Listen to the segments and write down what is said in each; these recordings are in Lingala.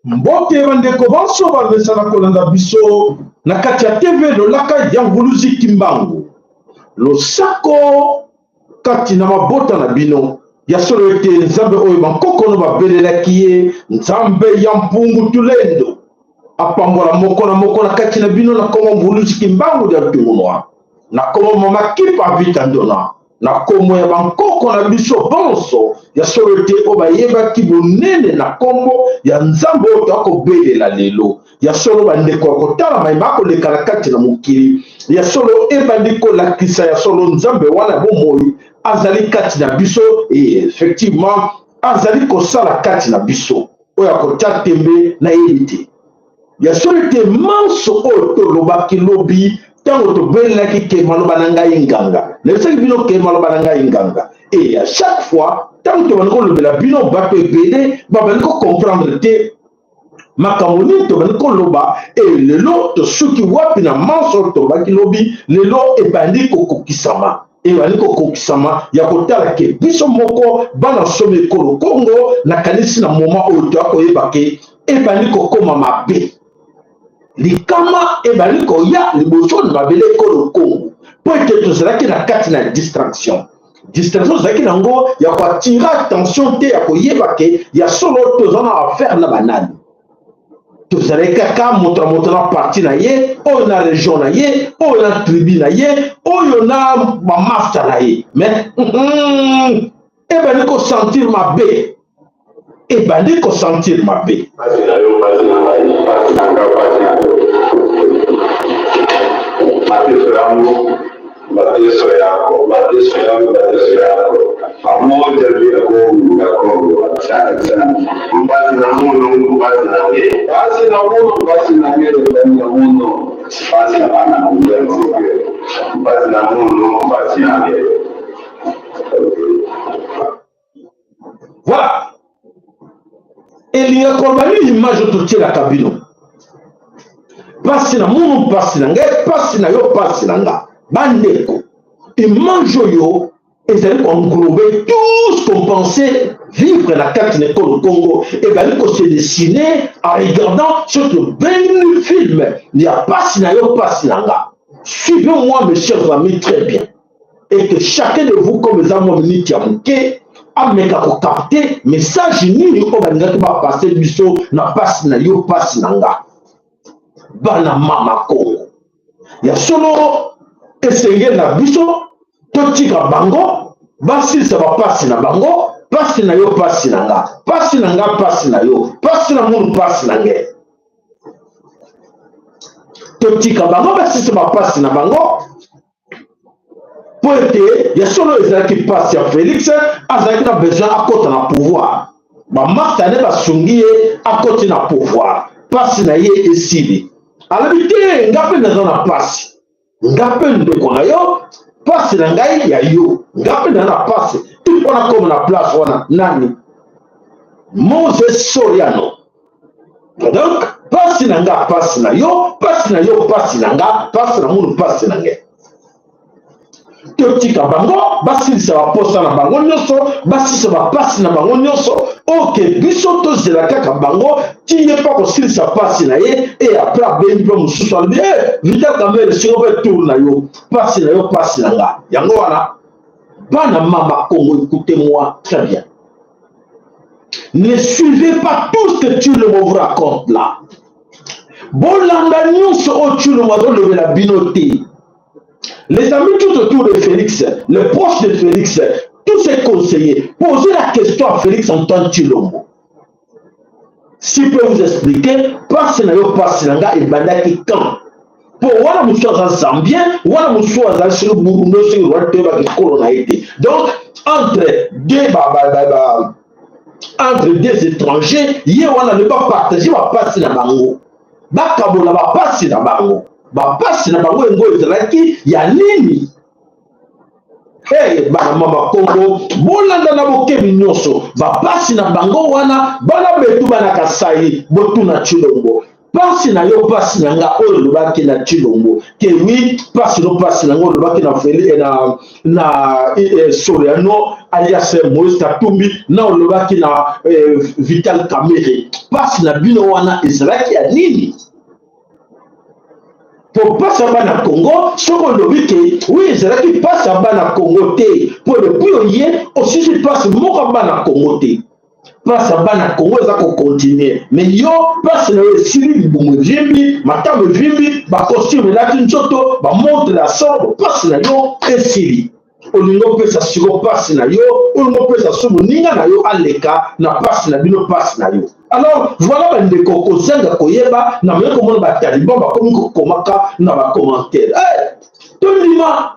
Mbote bandeko banso bamesana kolanda biso na kati ya TV Lolaka ya Mvuluzi Kimbangu. Losako kati na mabota na bino. Ya solo ete Nzambe oyo bankokono babelelaki ye, Nzambe ya mpungu tulendo, apambola moko na moko na kati na bino na kombo Mvuluzi Kimbangu dia Ntungunua, na kombo Mama Kipa Vita Ndona, na kombo ya bankoko na biso bonso. Ya solo ete oyo bayebaki bonene na kombo ya Nzambe oyo toakobelela lelo. Ya solo bandeko ya kotala mai bakoleka na kati na mokili, ya solo ebandi kolakisa ya solo Nzambe wana ya bomoi azali kati na biso, et effectivement azali kosala kati na biso. Oyo akotya tembe nayebi te. Ya solo ete manso oyo tolobaki lobi ntango tobelelaki ke maloba na ngai nganga, nayebisaki bino ke maloba na ngai nganga, et à chaque fois ntango tobandi kolobela bino, bato ebele babandi kocomprendre te makambo nini tobandi koloba. E lelo tosuki wapi na manso tolobaki lobi? Lelo ebandi kokokisama, ebandi kokokisama ya kotala ke biso moko bana nsomi ekolo Kongo, nakanisi na moma oyo toya koyeba ke ebandi kokoma mabe, likama ebandi koya liboso na mabele ekolo Kongo, mpo ete tozalaki na kati na distraction. Distraction ezalaki nango ya koattire attention te, ya koyeba ke ya solo toza na affaire na banani. Tozalaki kaka moto na moto na parti na ye, oyo na region na ye, oyo na tribu na ye, oyo na bamasta na ye. Mais ebandi kosentir mabe, ebandi kosentir mabe. Pasi na yo, pasi na ngai, pasi na nga, pasi na yo. Mateso yangu, mateso yako, mateso yangu, mateso yako. Pamoja vya Kongo, ya Kongo. Asante sana. Pasi na munu, pasi na nge. Pasi na munu, pasi na nge, pasi na munu. Pasi na bana na Pasi na munu, pasi na nge. Voilà. Elinga koloba nini image oyo totielaka bino? Pasi na munu, pasi na ngai, pasi na yo, pasi na nga. Bandeko, image oyo ezali koenglobe tout ce qu'on pensait vivre na kati na ekolo Congo, ebali kose dessiner en regardant ce tobengi film ya pasi na yo, pasi na nga. Suivez-moi, mes chers amis, très bien, et que chacun de vous, comme eza mwa minute ya moke, ameka kokapte message nini oyo balingaki bapase biso na pasi na yo, pasi na nga. Bana mama Kongo, ya solo esengeli na biso totika bango basilisa bapasi na bango. Pasi na yo, pasi na nga, pasi na nga, pasi na yo, pasi na munu, pasi na nge. Totika bango basilisa bapasi na bango, mpo ete ya solo ezalaki mpasi ya Félix, azalaki na besoin akɔta na pouvoir. Bamasta nde basungi ye akɔti na pouvoir, mpasi na ye esili. Alobi te, nga mpe naza na mpasi, nga mpe ndeko na yo, mpasi na ngai ya yo, nga mpe naza na mpasi ti mpo nakoma na place wana. Nani? Moses Soriano. Donc mpasi na nga, mpasi na yo, mpasi na yo, mpasi na nga, mpasi na munu, mpasi na ngai. Totika bango basilisa baposa na bango nyonso, basilisa bapasi na bango nyonso. Oke biso tozela kaka bango ti ye mpo akosilisa mpasi na ye, e après abengi mpe mosusu, alobi: e Vital Kamerhe, singo mpe tour na yo, mpasi na yo, mpasi na nga. Yango wana, bana mama Congo, écoutez-moi très bien, ne suivez pas tout ce que Tshilombo vous raconte là. Bolanda nyonso oyo Tshilombo azolobela bino te. Les amis tout autour de Félix, les proches de Félix, tous ses conseillers, posez la question à Félix Antoine Tshilombo s'il peut vous expliquer pasi na yo, pasi na nga ebandaki quand. Mpo wana mosusu aza Zambien, wana mosusu azali soki Burundi, soki Rwanda, toyebaki ekolo na ye te. Donc entre deux ba, ba, ba, ba, entre deux étrangers, ye wana nde bapartage bapasi na bango, bakabola bapasi na bango. Bapasi na bango yango ezalaki ya nini? Hey, bana mama Kongo, bolanda na bokebi nyonso bapasi na bango wana. Bana betu, bana Kasai, botuna Tshilombo. Pasi na yo pasi na nga oyo olobaki na Tshilombo ke oui pasi no pasi na nga olobaki na Feli eh, na na eh, eh, Soriano alias Moïse Katumbi na olobaki na eh, Vital Kamerhe pasi na bino wana ezalaki ya nini? Po pasi ya bana Congo soki olobi ke oui ezalaki pasi ya bana Congo te po depuis oye osisi pasi moko ya bana Congo te. Pasi ya bana Congo eza ko continuer mais yo pasi na yo esili libumu evimbi matama evimbi ba costume elati nzoto ba montre ya solo pasi na yo esili olingi opesa siko pasi na yo olingi opesa so moninga na yo aleka na pasi na bino pasi na yo alors voilà bandeko kozanga koyeba na moye komona bataliban bakomi kokomaka na bacommentaire hey, tondima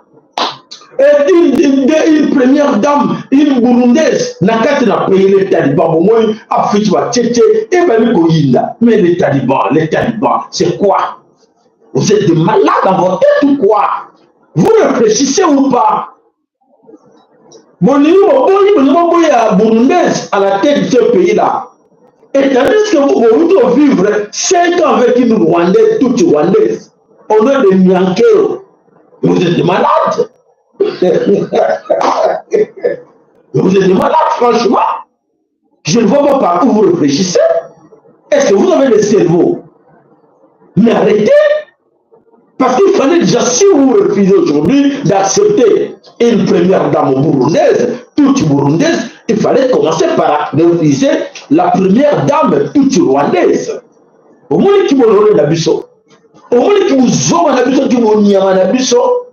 Et une, une, une première dame, une burundaise, na kati na pays les talibans, bomoni Afrique ba tchétché, ebali koyinda. Mais les talibans, c'est quoi? Vous êtes des malades dans votre tête ou quoi? Vous réfléchissez ou pas? Bolingi boboyi, bolingi boboya burundaise à la tête de ce pays-là. Et tandis que vous vous vivre 5 ans avec une Rwandaise, toute Rwandaise, au nom de Nyankero, vous êtes malade. Vous êtes malade, franchement. Je ne vois pas par où vous réfléchissez. Est-ce que vous avez le cerveau? Mais arrêtez. Parce qu'il fallait déjà, si vous refusez aujourd'hui d'accepter une première dame burundaise, toute burundaise, il fallait commencer par refuser la première dame toute rwandaise. Omoni kibolole na biso, omoni kibuzoba na biso, kibonyama na biso,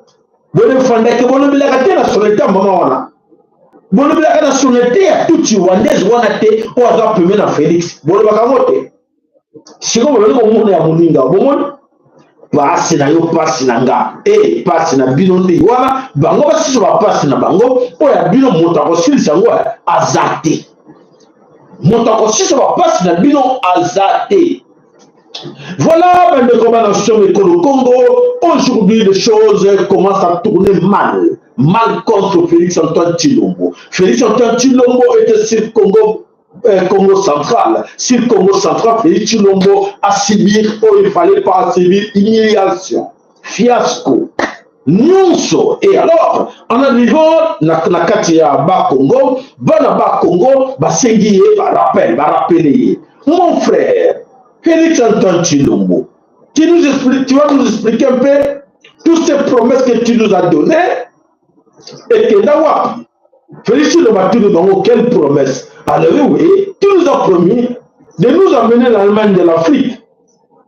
bolefandaki bolobelaka te nationalité ya mama wana, bolobelaka nationalité ya tutsi rwandaise wana te, oyo aza premier na Félix, bolobaka yango te. Sikoyo bozali komona ya moninga, bomoni pasi na yo pasi na nga e eh, pasi na bino nde wana bango basusu bapasi na bango oyo ya bino moto akosilisa yango aza te moto akosilisa bapasi na bino aza te. Voilà, bandeko bana sur ekolo Congo, aujourd'hui les choses commencent à tourner mal, mal contre Félix Antoine Tshilombo. Félix Antoine Tshilombo était sur Congo Congo central. Sur Congo central, Félix Tshilombo a subi, oh, il fallait pas subir humiliation, fiasco, nyonso. Et alors, en arrivant na, na kati ya ba Congo, bana ba Congo basengi ye ba rappel, ba rappeler ye. Mon frère, Félix Antoine Tshilombo, tu nous expliques, tu vas nous expliquer un peu toutes ces promesses que tu nous as données ekenda wapi? Félix Tshilombo atuni bango quelle promesse? Alors oui, tu nous as promis de nous amener l'Allemagne de l'Afrique.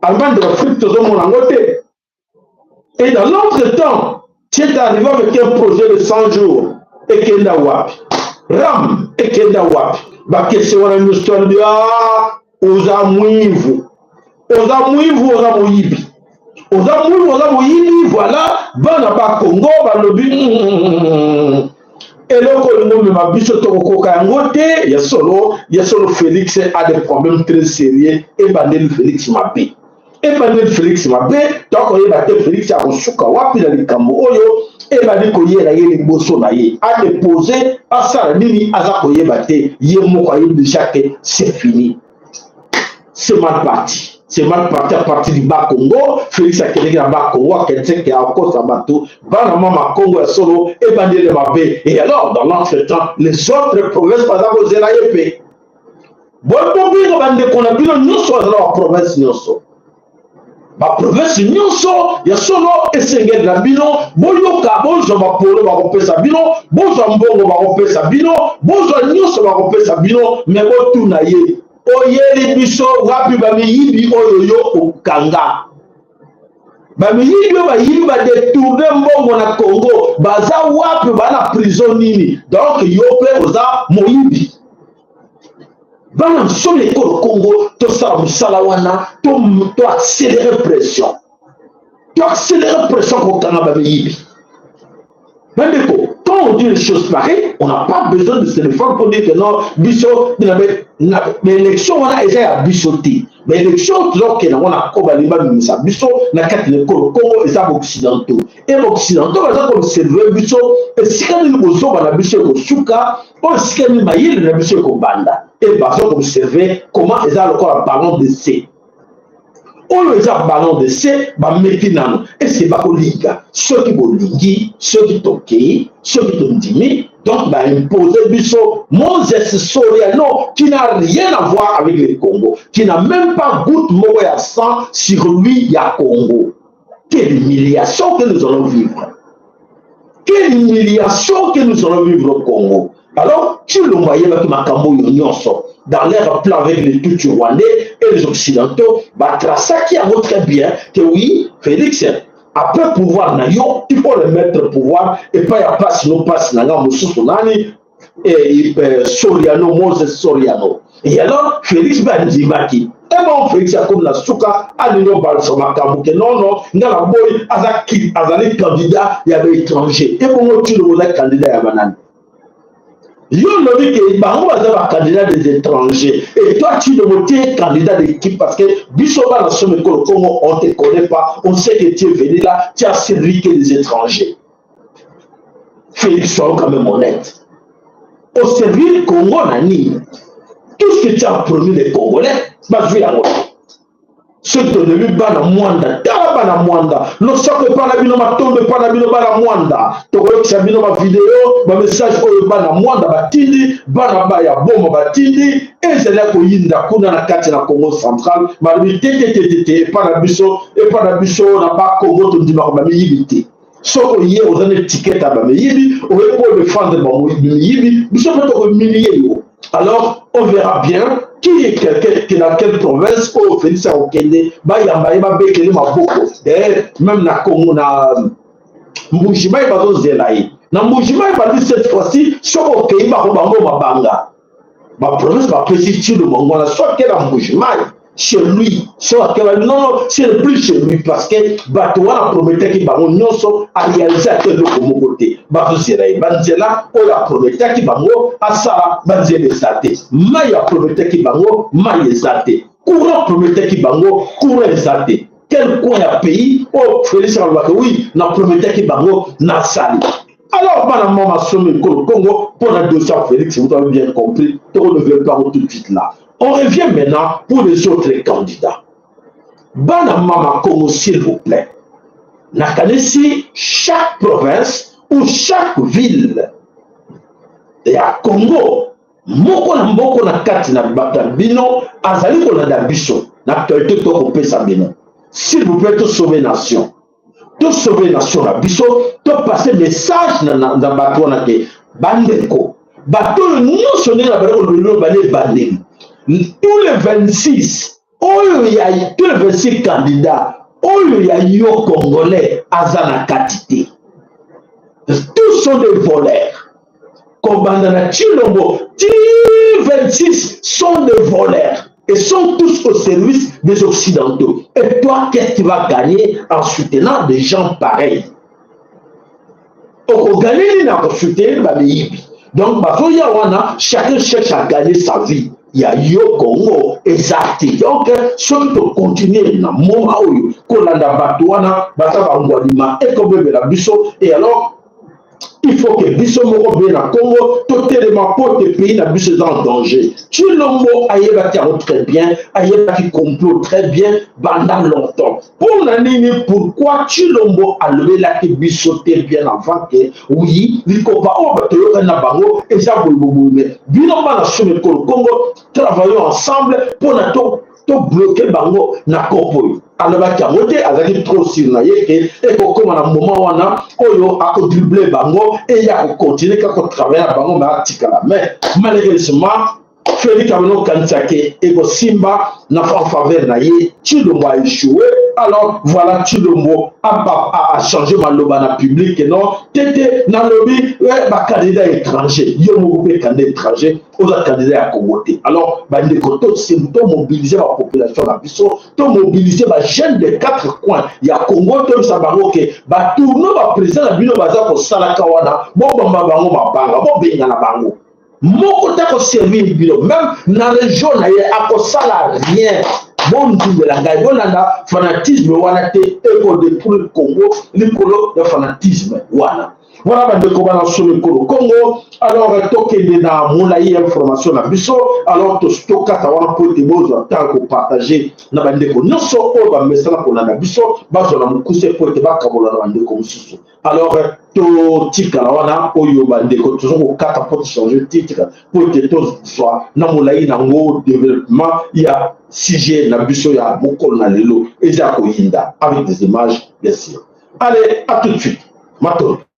Allemagne de l'Afrique, tozomona yango te. Et dans l'autre temps, tu es arrivé avec un projet de 100 jours. Ekenda wapi? Ram, ekenda wapi? Bakestion wana nyonso alobi, ah, oza mwivu. Oza mwivu, oza moyibi. Oza mwivu, oza moyibi, voilà, bana ba Congo balobi eloko olingi omema biso tokokoka yango te. Ya solo, ya solo Félix a des problèmes très sérieux. Ebandeli Félix mabe. Ebandeli Félix mabe, tokoyeba te Félix akosuka wapi na likambo oyo ebandi koyela ye liboso na ye. A déposer, asala nini aza koyeba te. Ye moko ayebi déjà que c'est fini. C'est mal parti. C'est mal parti à partir du Bas-Congo. Félix akendeki na Bas-Congo, akendeki akosa bato. Bana mama Congo ya solo ebandeli mabe. Et alors, dans l'entretemps, les autres provinces baza kozela ye pe. Boyebobinga bandeko na bino nyonso baza na baprovince nyonso. Baprovince nyonso ya solo esengeli na bino boyoka, bozwa bapolo bakopesa bino, bozwa mbongo bakopesa bino, bozwa nyonso bakopesa bino, me botuna ye oyeli biso wapi bamiyibi oyo yo okanga? Bamiyibi oyo bayibi badetourne mbongo na Congo baza wapi? Ba na prison nini? Donc yo mpe oza moyibi. Bana nsomi ekolo Congo, tosala mosala wana, to accélérer pression, to accélérer pression kokanga bamiyibi. Bandeko, quand on dit une chose pareille, on n'a pas besoin de se défendre pour dire que non, biso na élection wana eza ya biso te. Ba élection tozokende yango na ko balingi babimisa biso na kati na ekolo Congo eza ba occidentaux. Et ba occidentaux baza koobserve biso esika nini bozoba na biso ekosuka, oyo esika nini mayele na biso ekobanda. Et baza koobserve comment eza lokola ballon d'essai. Oyo eza ballon d'essai, bameki nano ese bakolinga. Soki bolingi, soki tokei, soki tondimi, donc baimpose biso Moses Soriano, qui n'a rien à voir avec le Congo, qui n'a même pas goutte moko ya sang sur lui ya Congo. Quelle humiliation que nous allons vivre! Quelle humiliation que nous allons vivre au Congo! Alors, Tshilombo ayebaki makambo oyo nyonso dans leur plan avec les Tutsis rwandais et les Occidentaux. Batrasaki yango très bien que oui, Félix, après pouvoir na yo, il faut le mettre pouvoir epai ya pasi no pasi na nga mosusu nani, Soriano, Moses Soriano. Et alors Félix mpe andimaki. Ebo Félix akomi na suka, alingi obalisa makambo ke nono, nga na boyi, azali candidat ya baétranger. Ebongo Tshilombo oza candidat ya banani? Yo lobi ke bango baza bacandidat des étrangers et toi, Tshilombo, tu es candidat d'équipe, parce que biso bana somo ekolo Congo, on te connaît pas. On sait que tu es venu là, tu as servi que des étrangers. Félix, sois quand même honnête. Oservir Congo na nini? Tout ce que tu as promis les Congolais, bazwi yango. Soki tolobi bana Mwanda, tala bana Mwanda, losako epa na bino, matombe epa na bino. Bana Mwanda, tokoyokisa bino bavideo, bamessage oyo bana Mwanda batindi, bana ba ya Boma batindi. Ezali ya koyinda kuna na kati na Congo Central. Balobi tetetetete, epa na biso, epa na biso na Bakongo, tondimaka bamiyibi te. Soki oye, oza na étiquette ya bamiyibi, oye mpo défendre bamiyibi, biso mpe tokohumilie yo. Alors on verra bien qui est quelqu'un qui, dans quelle province oyo Félix akokende, bayamba ye, babekele maboko. D'ailleurs, même na Congo, na Mbujimai, bazozela ye na Mbujimai. Bandi cette fois-ci, soki okei, bako bango mabanga. Baprovince bapesi Tshilombo wana, soki ake na Mbujimai chez lui, so akeba non, non, c'est plus chez lui, parce que bato wana prometaki bango nyonso, aréalise ate eloko moko te. Bazozela ye banzela oyo aprometaki bango asala, banzela eza te. Mai aprometaki bango, mai eza te. Courant prometaki bango, courant eza te. Quel coin ya pays oyo Félix alobaka: "Oui, naprometaki bango, nasali"? Alors bana mama somi ekolo Congo, mpo na dossier ya Félix, vous avez bien compris, tokodéveloppe yango tout de suite là. On revient maintenant pour les autres candidats. Bana mama Congo, s'il vous plaît, nakanisi chaque province ou chaque ville ya Congo, moko na moko na kati na bato ya bino azali kolanda biso na actualité tokopesa bino. S'il vous plaît, tosauve nation, tosauve nation na biso, topase message na bato wana ke bandeko, bato oyo nyonso ndenge na bali kolobelo bali ebandeli, tous les 26 oyo ya, tous les 26 candidats oyo ya yo Congolais aza na kati te. Tous sont des voleurs. Kobanda na Tshilombo ti 26 sont des voleurs et sont tous au service des Occidentaux. Et toi, qu'est-ce que tu vas gagner en soutenant des gens pareils? Okoganye nini na kosoutenir bamiyibi? Donc bazoya wana, chacun cherche à gagner sa vie. Ya yo Congo eza te. Donc soki tokontinue na moma oyo kolanda bato wana, baza bangwalima, ekobebela biso. Et alors il faut que biso moko be na Congo totelema mpo te pays na biso eza en danger. Tshilombo ayebaki yango très bien, ayebaki complot très bien banda longtemps. Mpo na nini? Pourquoi Tshilombo alobelaki biso te bien avant ke oui, likopa oyo bato oyokani na bango eza boyeboboye? Mais bino bana somi ekolo Congo, travaillons ensemble mpona tobloke bango na kopo oyo. Alobaki yango te, azalaki trop sûr na ye ke ekokóma na moment wana oyo akodrible bango, eya kokontinue kaka kotravaille na bango, me atikala. Mais malheureusement, Félix abandi kokanisa ke ekosimba na en faveur na ye. Tshilombo a échoué. Alors voilà, Tshilombo achange maloba na public: non, tete, nalobi bacandidat étranger. Yo moko mpe candidat étranger, oza candidat ya Congo te. Alors bandeko, tomobilize bapopulation na biso, tomobilize bajeune de quatre coins ya Congo, toyebisa bango ke batourno baprésident na bino baza kosalaka wana, bobamba bango mabanga, bobengana bango. Moko te akoservir bino, même na région na ye akosala rien. Bondimela ngai, bolanda fanatisme wana te, ekodétruire Congo likolo ya fanatisme wana. Voilà bandeko bana solo ekolo Congo. Alors tokende na molai ya information na biso. Alors tokata wana mpo ete bozwa ntango kopartage na bandeko nyonso oyo bamesana kolanda biso, bazwa na mokuse mpo ete bakabola na bandeko mosusu. Alors totikala wana oyo bandeko toza kokata mpo tochange titre mpo ete tozwa na molai nango développement ya sujet na biso ya mokolo na lelo eza koyinda avec des images, bien sûr. Allez, à tout de suite. Matondo.